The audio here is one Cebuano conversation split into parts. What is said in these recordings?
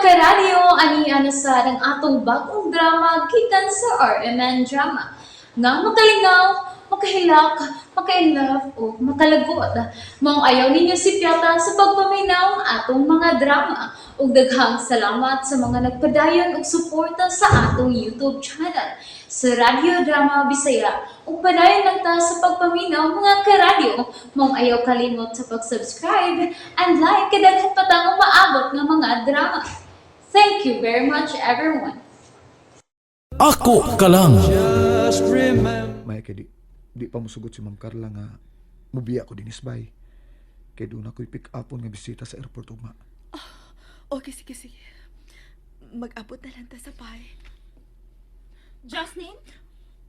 Karadyo, ani na sa ang atong bagong drama gikan sa RMN Drama. Nga makalingaw, makahilak, maka-inlove o makalagot. Maong ayaw ninyo sipyata sa pagpaminaw ang atong mga drama. Ug daghang salamat sa mga nagpadayon og suporta sa atong YouTube channel sa Radyo Drama Bisaya. Ug padayon lang ta sa pagpaminaw, mga karadyo. Maong ayaw kalimot sa pag-subscribe and like kay daghan pa tang umaabot nga mga drama. Thank you very much, everyone. Ako ka lang. May kay di pa musugot si Ma'am Carla nga mubiya ko dinis bay. Kay doon ako'y pick upon nga bisita sa airport ugma. Okay, sige, sige. Mag-abot na lang ta sa bahay. Justin?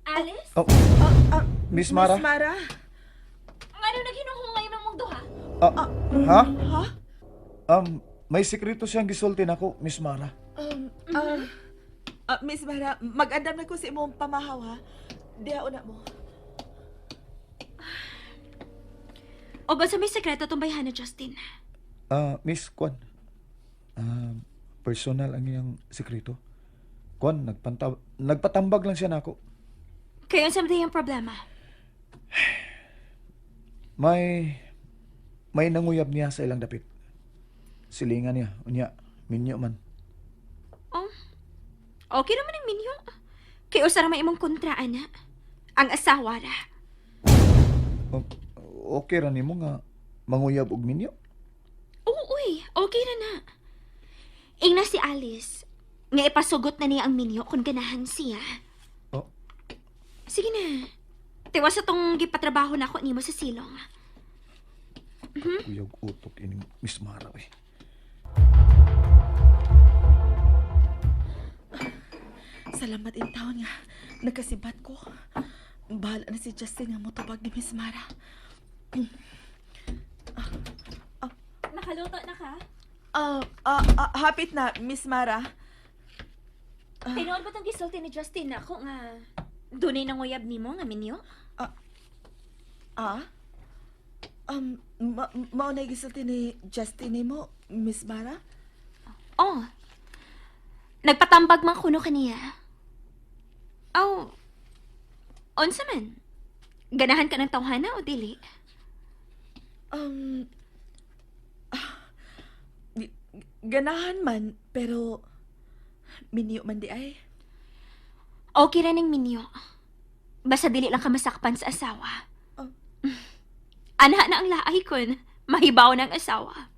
Alice? Oh, Ah, Miss Mara? Miss Mara? Ngano naghinuhungay man mong duha? Ah, ha? Ha? May sekreto siyang gisulti nako, Miss Mara. Miss Mara, mag-andam na ko sa imong pamahaw, ha? Diha una mo. O ba sa may sekreto tong bayhana, Justin? Ah, Miss Kwan. Ah, personal ang iyang sekreto. Kwan, nagpatambag lang siya nako. Kaya unsa man ang problema? May nanguyab niya sa ilang dapit. Silingan niya, unya, minyo man. Oh, okay naman ang minyo. Kay usa ra may imong kontra, ana. Ang asawa ra. Oh, okay ra nimo nga manguyab og minyo? Oo, uy, okay ra na. Ingna si Alice, nga ipasugot na niya ang minyo kung ganahan siya. Oh, Sige na. Tiwas sa tong gipatrabaho na ako nimo sa silong. Kuyog utok ini Miss Mara eh. Salamat in taon nga. Nagkasibat ko. Bahala na si Justin nga motubag ni Miss Mara. Nakaluto na ka? Hapit na, Miss Mara. Tinuod ba tong gisulti ni Justin na ako nga dunay nanguyab nimo nga minyo? Ah? Mao na gisulti ni Justin nimo, Miss Mara? Oh. Nagpatambag man kuno kaniya. Aw. Unsa man? Ganahan ka ng tawhana o dili? Ah, ganahan man, pero minyo man di ay. Okay ra ning minyo. Basta dili lang ka masakpan sa asawa. Oh. Ana na ang laay kun. Mahibaw ng asawa.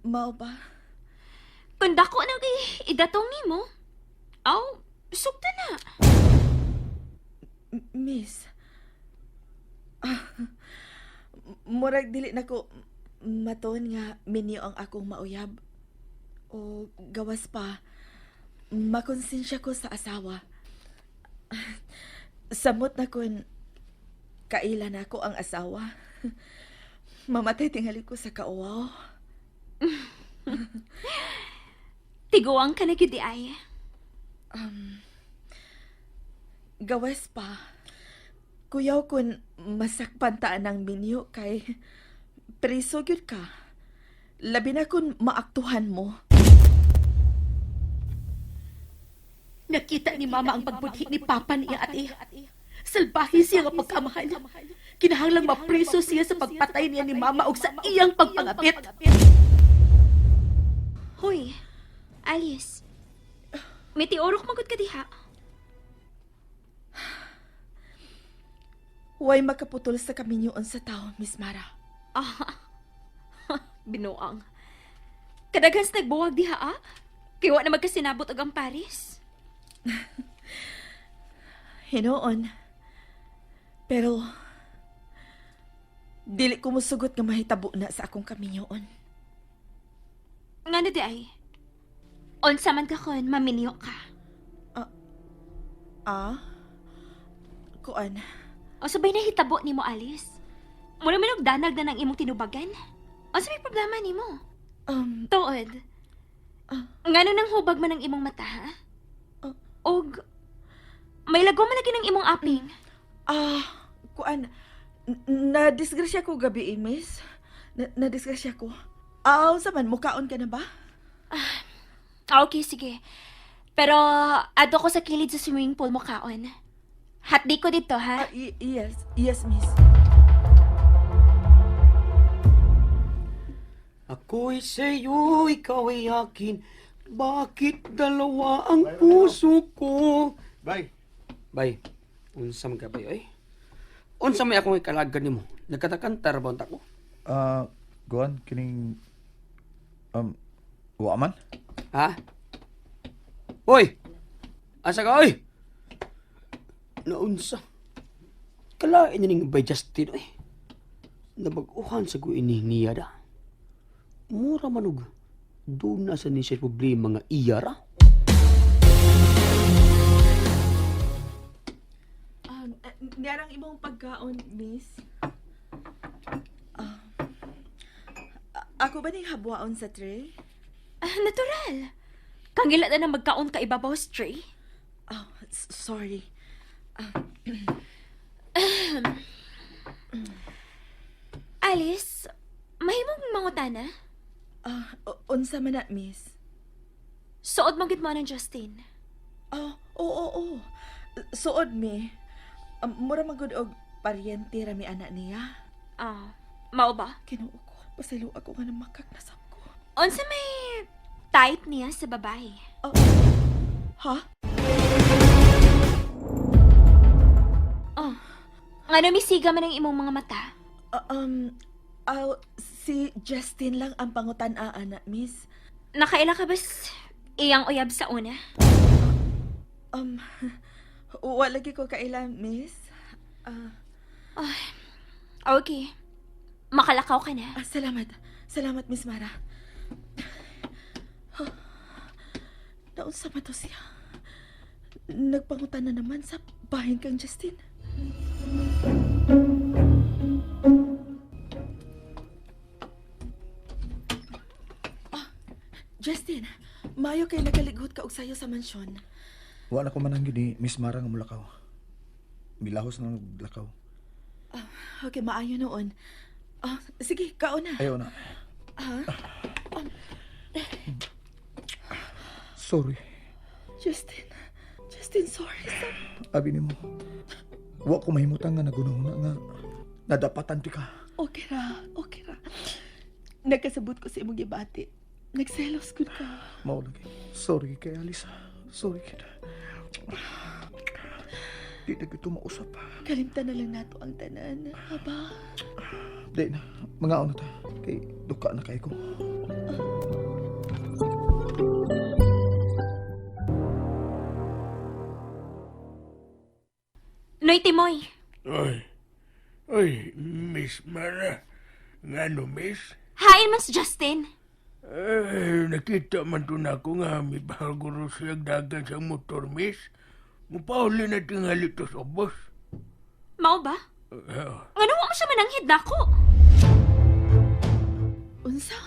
Mao ba? Kung dako na kay idatong nimo, aw, sugta na. Miss. Ah, murag dili na ko matuon nga minyo ang akong mauyab. O gawas pa, makonsensya ko sa asawa. Samot na kun kaila na ako ang asawa. Mamatay tingali ko sa kauwaw. Tiguang ka na gyud di ay. Gawas pa. Kuyaw kun masakpan taan ang minyo kay preso gyud ka. Labi na kun maaktuhan mo. Nakita ni Mama ang pagbudhi ni Papa niya at iya. Salbahe siya nga pagkamahal. Kinahanglang mapreso siya sa pagpatay niya ni Mama og sa iyang pagpangapit. Hoy, Alice. May tiorok magud ka diha. Huwag makaputol sa kaminyoon sa tao, Miss Mara. Ah, binuang. Kadaghan sa nagbuwag diha ah. Kay wa na magkasinabot og ang Paris. Hinoon. Pero, dili ko musugot nga mahitabo na sa akong kaminyoon. Ngano di ay? Unsa man ka kon maminyo ka. Ah? Kuan, O sabay nahitabo nimo, Alice. Mura man og danag na ng imong tinubagan. Unsa may problema nimo? Tuod. Ngano nang hubag man ang imong mata, ha? Ah. Og may lago man lagi ng imong aping. Ah, kuan, na-disgrasya ko gabi, eh, miss. Na-disgrasya ko. Aw, sa man, mukaon ka na ba? Ah, okay, sige. Pero, adto ko sa kilid sa swimming pool mo kaon. Hatdi ko dito, ha? Ah, yes, yes, miss. Ako'y sa'yo, ikaw ay akin. Bakit dalawa ang puso ko? Bye. Bay, unsa man ka bay, oy? Unsa may akong ikalagan nimo? Nagkatakantar ba unta ko? Ah, Goan, kining wa man? Ha? Hoy! Asa ka, oy? Naunsa? Kalain niya ning bay Justin, oy. Nabag-uhan sa ko ini niya da. Mura manog. Doon na sa ni siya problema nga iya ra. Niyarang imong pagkaon, miss. Ah, ako ba ning habwaon sa tray? Ah, natural. Kangila na na magkaon ka ibabaw sa tray. Oh, sorry. Alice, mahimong mangutana? Ah, unsa man na, miss? Suod mo gid mo ng Justin. Oh, oo, oo. Suod mi. Mura magud og paryente ra mi ana niya. Ah, mao ba? Kinuo ko. Pasaylo ako nga namakak na sab ko. Unsa may type niya sa babae? Oh. Ha? Oh, ngano misiga man ang imong mga mata? Ah, aw, si Justin lang ang pangutan-aan ana, miss. Nakaila ka ba iyang uyab sa una? Wala lagi ko kaila, miss. Ah, Okay. Makalakaw ka na. ah, salamat. Salamat, Miss Mara. Naunsa man to siya? Nagpangutan na naman sa bahin kang Justin. Ah, Justin, mayo kay nagalighot ka og sayo sa mansyon. Wa na ko mananggid ni Miss Mara nga mulakaw. Milahos na naglakaw. Okay, maayo noon. Ah, sige, kaon na. Ayaw na. Sorry. Justin, Justin, sorry. Sa Abi nimo. Wa ko mahimutang nga nagunahuna nga nadapatan ti ka. okay ra, okay ra. Nagkasabot ko sa imong gibati. Nagselos gud ka. Mao lagi. Sorry kay Alisa. Sorry kita. Di na gito mausap. Kalimtan na lang nato ang tanan. Aba, Di na. Mga na ta. Kay duka na kay ko. Noy Timoy, Oy, oy, Miss Mara. Nga no, Miss? hain man si Justin. Eh, nakita man to na ako nga may bago siya dagan sa motor, Miss. Mupauli na tingali to sa bus. Mao ba? Eh, Ngano wa mo siya mananghid nako? unsa?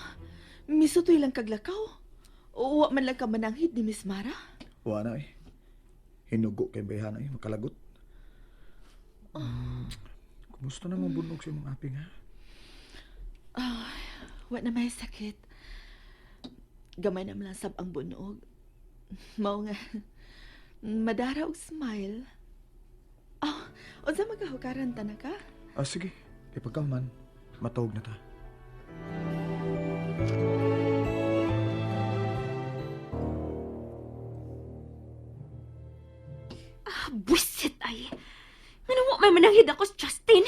Misutoy lang kaglakaw. Uwa man lang ka mananghid ni Miss Mara. Wa na eh. Hinugo kay bayhana eh. Makalagot. Kumusta na mong bunog sa imong aping ha? Wa na may sakit. Gamay na man lang sab ang bunog. Mao nga madara og smile. Oh, unsa magahukaran ta na ka? Ah, sige. Kay pagkaman, matawag na ta. Ah, buwisit ay. Ngano wa may mananghid ako si Justin?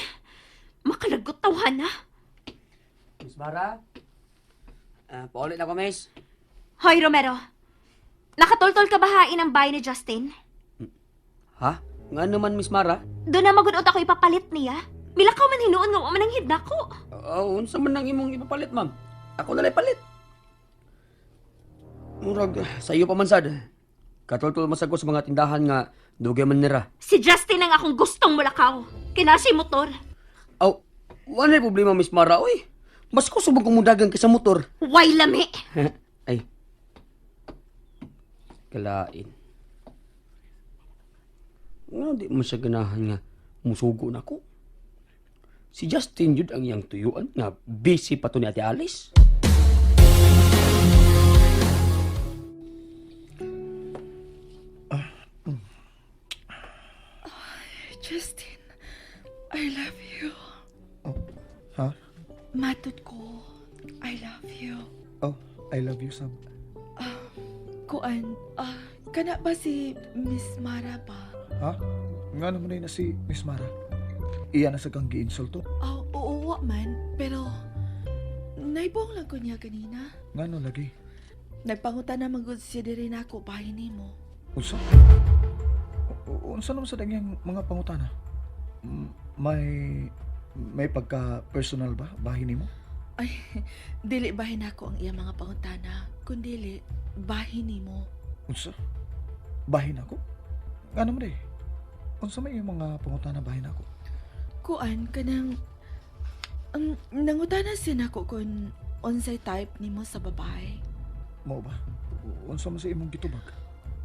Makalagot tawhan na. Miss Mara? Ah, paulit ako, miss. Hoy Romero. Nakatultol ka ba hain ang bahay ni Justin? Ha? Nga naman, Miss Mara? Doon na magunot ako ipapalit niya. Milakaw man hinuon nga wa mananghid nako. Oo, unsa man ang imong ipapalit, ma'am? Ako na lang palit. Murag, sa iyo pa man sad. Katultol man sad ko sa mga tindahan nga dugay man nira. Si Justin ang akong gustong mulakaw. Kinasi motor. Aw, wala problema, Miss Mara, oy. Mas kusog kung mudagan kaysa motor. Way lami. Ay. Kalain. Nga di mo siya ganahan nga musugo na ko. Si Justin yun ang iyang tuyuan nga busy pa to ni Ate Alice. Matud ko. I love you. Oh, I love you, Sab. Kuan, kana ba si Miss Mara ba? Ha? Nga naman na si Miss Mara. Iya na sa kang giinsulto. Oh, oo, wa man. Pero, naibong lang ko niya ganina. Nga no lagi. Nagpangutan na magud siya diri nako bahin nimo. Unsa? Unsa naman sa danyang mga pangutana? May may pagka personal ba bahin nimo? Ay, dili bahin nako ang iya mga pangutana, kundili bahin nimo. Unsa? Bahin ako? Nga naman eh. Unsa may iyong mga pangutana bahin ako? Kuan kanang nangutana siya nako kung unsay type nimo sa babae. Mao ba? Unsa man sa imong gitubag?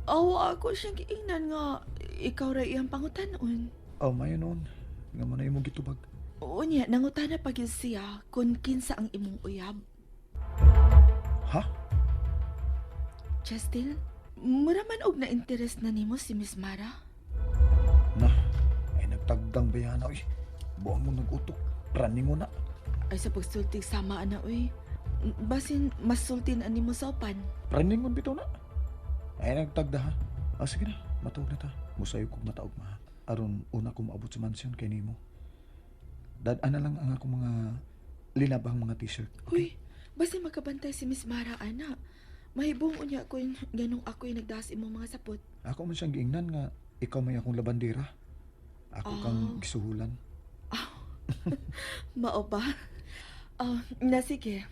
Aw, ako siyang giingnan nga ikaw ra iyang pangutanon. Aw, mayo noon. Nga man na imong gitubag. Oo niya, nangutana pa gyud siya kung kinsa ang imong uyab. Ha? Justin, mura man og na-interest na nimo si Miss Mara. Na, ay nagtagdang bayana oy. Buang mo nag-utok. Praning mo na. Ay sa pagsultig sama ana uy. Basin masultin ani mo sa upan. Praningon bitaw na. Ay nagtagda ha. Ah, sige na, matuog na ta. Musayo kog mataog ma. Aron una ko maabot sa mansion kay nimo. Dad-an na lang ang akong mga linabang mga t-shirt. Uy, basin makabantay si Miss Mara ana. Mahibong unya ko ganong ako'y nagdas imong mga sapot. Ako man siyang giingnan nga ikaw may akong labandera. Ako kang gisuhulan. Mao ba? Ah, na sige.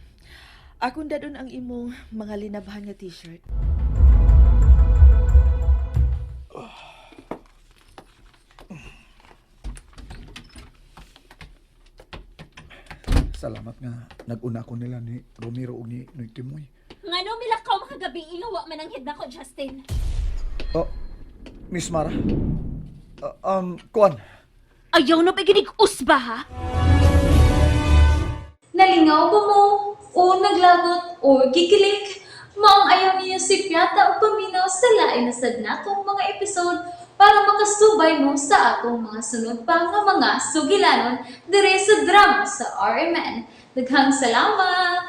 Akong dadon ang imong mga linabhan nga t-shirt. Salamat nga nag-una ko nila ni Romero ug ni Noy Timoy. Ngano milakaw makagabi nga wa man ang hid nako, Justin. Oh, Miss Mara. Kuan. Ayaw na paginig usba ha? Nalingaw ba mo? O naglagot o gikilig? Maong ayaw niyo si Piata o paminaw sa lain na sad natong mga episode para makasubay mo sa atong mga sunod pa nga mga sugilanon dire sa drama sa RMN. Daghang salamat!